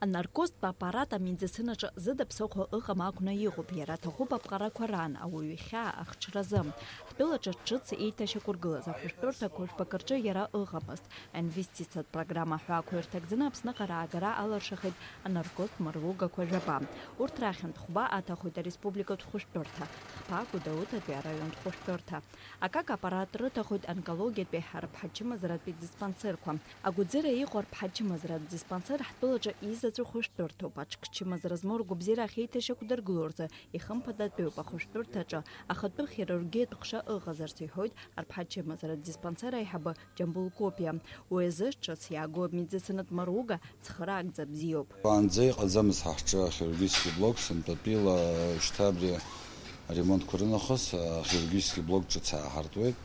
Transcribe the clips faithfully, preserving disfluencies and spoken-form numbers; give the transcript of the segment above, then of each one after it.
Анаркозтә аппарат амедицинаҿы зыда ԥсыхәа ыҟам акәны иҟоуп, иара аҭахуп аԥҟарақәа раан ауаҩы ихьаа ахҽразы. Ҳтәылаҿы ҿыц еиҭашьақәыргылаз ахәышәтәырҭақәа жәпакы рҿы иара ыҟамызт. Аинвестициатә программа ҳәа ақәирҭакӡаны Аԥсныҟа раагара алыршахеит анаркозтә мыругақәа жәаба. Урҭ рахьынтә хәба аҭахоит ареспубликатә хәышәтәырҭа, хԥа Гәдоуҭатәи араионтә хәышәтәырҭа. Акака аппарат рыҭахоит онкологиатәи арԥҳачымазаратәи диспансерқәа. Агәыӡыра иҟоу арԥҳачымазаратә диспансер ҳтәылаҿы изаҵәу хәышәтәырҭоуп. Аҽкчымазара змоу ргәабзиара ахьеиҭашьақәдыргыло рзы ихымԥадатәиуп ахәышәтәырҭаҿы ахатәы хирургиатә ҟәша ыҟазарц, иҳәоит арԥҳачымазаратә диспансер аиҳабы Џьамбул Копиа. Уи азы ҿыц иаагоу амедицинатә мыруга цхыраагӡа бзиоуп. Уаанӡа иҟаӡамызт ҳа ҳҿы ахирургический блок, сынтәатәила шьҭа абри аремонтқәа рынахыс ахирургический блок ҿыц ааҳартуеит.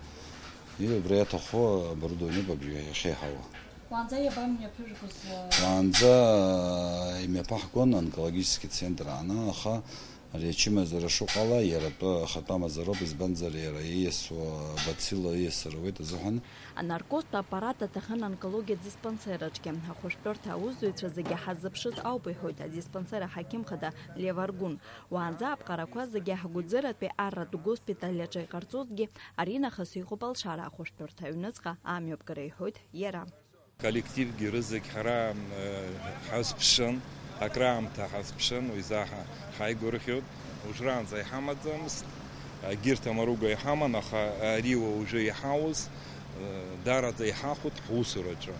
И убра иаҭаху оборудование абжьы иахьеиҳауа. Уаанӡа иабамҩаԥыжәгоз, э, Уаанӡа имҩаԥаҳгон онкологический центр ааны, аха ари ачымазара шыҟала, иара атәы ахатәы амазароуп, избанзар иара ииасуа бацилла ииасыр ауеит азыҳәан. Анаркозтә аппарат аҭахын онкологиа диспансер аҿгьы. Ахәышәтәырҭа аусзуҩцәа зегьы ҳаззыԥшыз ауп, иҳәоит адиспансер аҳақьым хада Лев Аргәын. Уаанӡа аԥҟарақәа зегьы ҳгәыӡыратәи арратә госпиталь аҿы иҟарҵозҭгьы, аринахыс иҟоуп алшара ахәышәтәырҭа аҩныҵҟа амҩаԥгара, иҳәоит иара. Коллективгьы рызегь ҳара, э, ҳазԥшын, акраамҭа ҳазԥшын, уи заҳа ҳаигәырӷьоит. Уажәраанӡа иҳамаӡамызт, егьырҭ амаруга иҳаман, аха ари уажәы иҳауз, э, даараӡа иҳахәоит ҳусураҿы.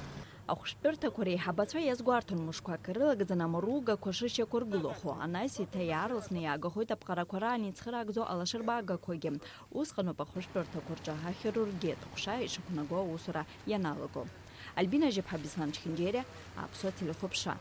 Ахәышәтәырҭақәа реиҳабацәа иазгәарҭон мышқәак ирылагӡаны амаругақәа шышьақәыргылахо, анаҩс еиҭа иаарласны иаагахоит аԥҟарақәа раан ицхыраагӡоу алашарбагақәагьы. Усҟаноуп ахәышәтәырҭақәа рҿы ахирургиатә ҟәша ишықәнаго аусура ианалаго. Альбина Жьаԥҳа, Беслан Чхинџьериа, Аԥсуа телехәаԥшра.